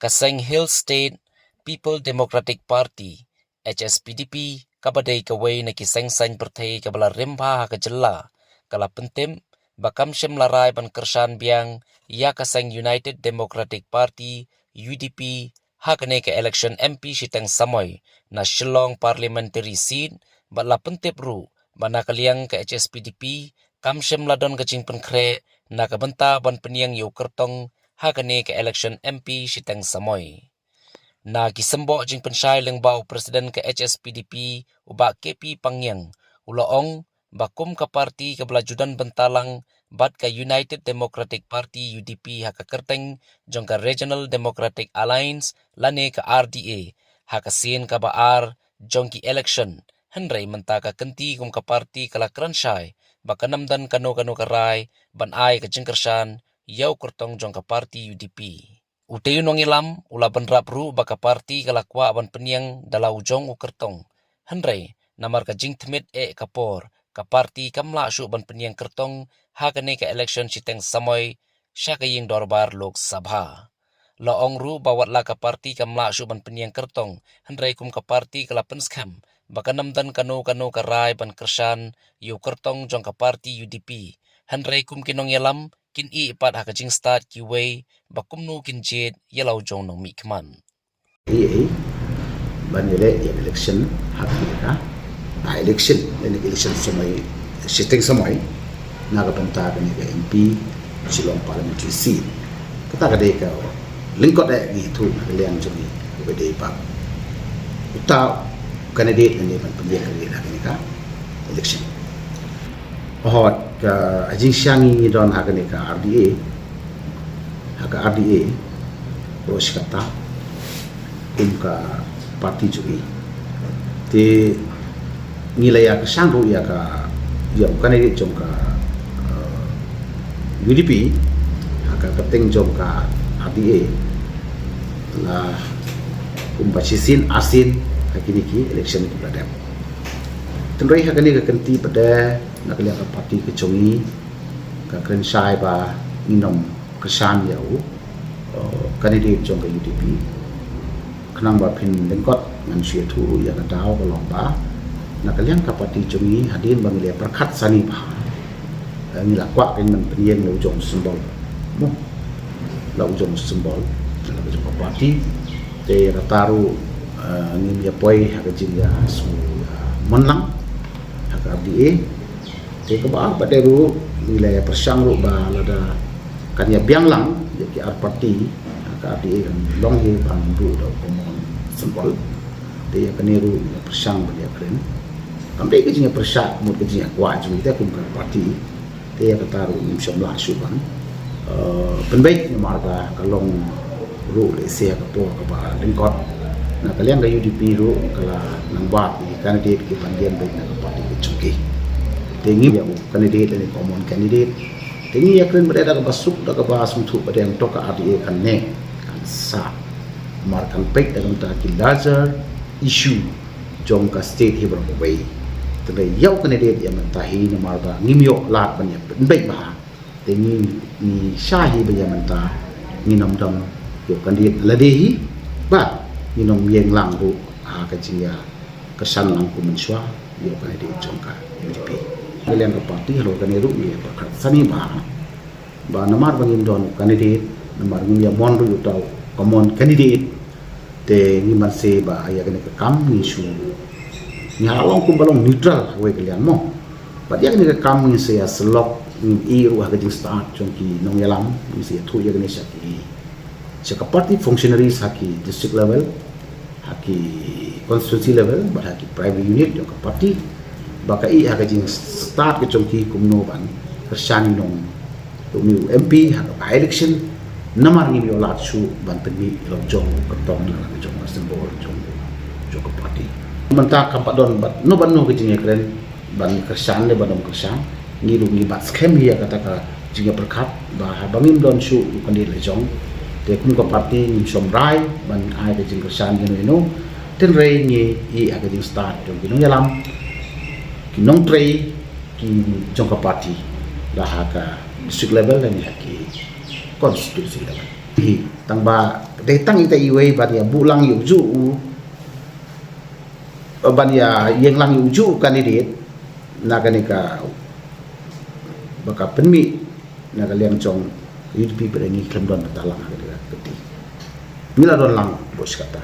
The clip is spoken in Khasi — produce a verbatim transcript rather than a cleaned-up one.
Ka seng Hill State People Democratic Party, H S P D P, kaba dei kawei na ki seng saiñ pyrthei kaba la rim bha ha ka jylla, ka la pyntip ba kam shym la rai ban kyrshan biang ïa ka seng United Democratic Party, U D P, ha kane ka election M P shiteng samoi na Shillong Parliamentary Seat, bad la pyntip ruh ba na ka liang ka H S P D P kam shym la don ka jingpynkhreh na ka bynta ban pynïeng ïa u kyrtong ha kane ka election M P shiteng samoi. Na ki symboh jingpynshai lyngba u President ka H S P D P, u Bah K P Pangiang, u la ong ba kum ka party kaba la ju don bynta lang bad ka United Democratic Party, U D P, ha ka kyrteng jong ka Regional Democratic Alliance lane ka R D A ha ka sien kaba ar jong ki election, hynrei mynta ka kynti kum ka party ka la kren shai ba kan ym don kano kano ka rai ban ai ka jingkyrshan ïa u kyrtong jong ka party U D P. Utei u nongïalam u la bynrap ruh ba ka party ka la kwah ban pynïeng da la u jong u kyrtong, hynrei namar ka jingthmit eh ka por, ka party kam lah shuh ban pynïeng kyrtong ha kane ka election shiteng samoi sha ka ïing dorbar Lok Sabha. La ong ruh ba wat la ka party kam lah shuh ban pynïeng kyrtong, hynrei kum ka party ka la pynskhem ba kan ym don kano kano ka rai ban kyrshan ïa u kyrtong jong ka party U D P, hynrei kum ki nongïalam kin ïeh pat ha ka jingstad kiwei ba kumno kin jied ïa la u jong u nongmihkhmat. Ei ei ban ïaleh ïa election ha kane ka, ah, election, lane election samoi, shiteng samoi na ka bynta kane ka M P Shillong Parliamentary Seat. Kata ka dei ka lyngkot eh ngi ïathuh na ka liang jong ngi kaba dei ba uta u candidate lane ban pynïeng candidate ha kane ka election. Hooid, ka jingshang ngi don ha kane ka R D A, ha ka R D A, ruh shi katta kum ka party jong ngi. Te ngi la ïa kyrshan ruh ïa ka, ïa u candidate jong ka, eh, U D P ha ka kyrteng jong ka R D A la kumba shisien arsien ha kine ki election kiba la dep. Hynrei ha kane ka kynti pat de na ka liang ka party ka jong ngi ka kren shai ba ngin ym kyrshan ïa u, eh, candidate jong ka U D P. Khnang ba phin lyngkot ngan shu ïathuh ïa ka daw ka long ba na ka liang ka party jong ngi hadien ba ngi la pyrkhat sani bha, eh, ngi la kwah kan ban pynïeng la u jong u symbol. Mo, la u jong u symbol, la u jong ka party. Te ïa kata ruh, eh, ngim ïa poi ha ka jingïasngew, eh, mon lang ha ka R D A. Te kaba ar pat de ruh ngi la ïa pyrshang ruh ba lada kan ïa biang lang ïa ki ar party ha ka R D A kan long hi ban buh da u common symbol. Te ïa kane ruh ngi la pyrshang ban ïa kren. Kam dei ka jingïapyrshah, mut ka jingïakwah jong ngi te kum ka party. Te ïa kata ruh ngim shym lah shuh ban, eh, pynbeit namar ba ka long ruh lehse ha ka por kaba lyngkot. Na ka liang ka U D P ruh ka la nang wad ïa ki candidate kiban ïeng beit na ka party ka jong ki. Te ngi ïa u candidate lane common candidate. Te ngi ïa kren bad da kaba suk da kaba sngewthuh ba dei hangto ka R D A kan neh kan sah. Namar kan peit da ka bynta ki larger issue jong ka state hi baroh kawei. Te ïa u candidate ïa mynta hi namar ba ngim ïoh lad ban ïa pynbeit bha. Te ngi, ngi shah hi ba ïa mynta ngin ym don ïa u candidate lade hi, bad ngin ym ïeng lang ruh ha ka jingïakyrshan lang kum mynshuwa ïa u candidate jong ka U D P. Ka liang ka party halor kane ruh ngi ïa pyrkhat sani bha ba namar ba ngim don u candidate, namar ngim ïa mon ruh ïa uta u common candidate. Te ngi man se ba ïa kane ka kam ngi shu, ngi ha long kumba long neutral ha kawei ka liang mo. Bad ïa kane ka kam ngi sa ïa sylok, ngi ïeh ruh ha ka jingstad jong ki nongïalam, ngi sa ïathuh ïa kane sha ki, sha ka party functionaries ha ki district level, ha ki constituency level, bad ha ki primary unit jong ka party. Ba ka ïeh ha ka jingstad ka jong ki kumno ban kyrshan ïa u nong, ïa une u M P ha ka by-election. Namar ngim ïoh lad shuh ban pynmih ïa la u jong u kyrtong, ïa la u jong ka symbol jong, jong ka party. Mynta kam pat don bad no bad no ka jingïakren ban kyrshan ne ban ym kyrshan. Ngi ruh ngi bat skhem ïa kata ka jingïapyrkhat ba haba ngim don shuh u candidate la jong, te kum ka party ngim shym rai ban ai ka jingkyrshan ïa no ïa no. Hynrei ngi ïeh ha ka jingstad jong ki nongïalam, ki nongtrei, ki jong ka party, la ha ka district level lane ha ki constituency level. Hi, tang ba dei tang ita iwei ban ïa buh lang ïa u juh u, ban ïa ïeng lang ïa u juh u candidate na kane ka ba ka pynmih na ka liang jong U D P, ba ngi khlem don bynta lang ha kane ka kti. Ngi la don lang bos kata.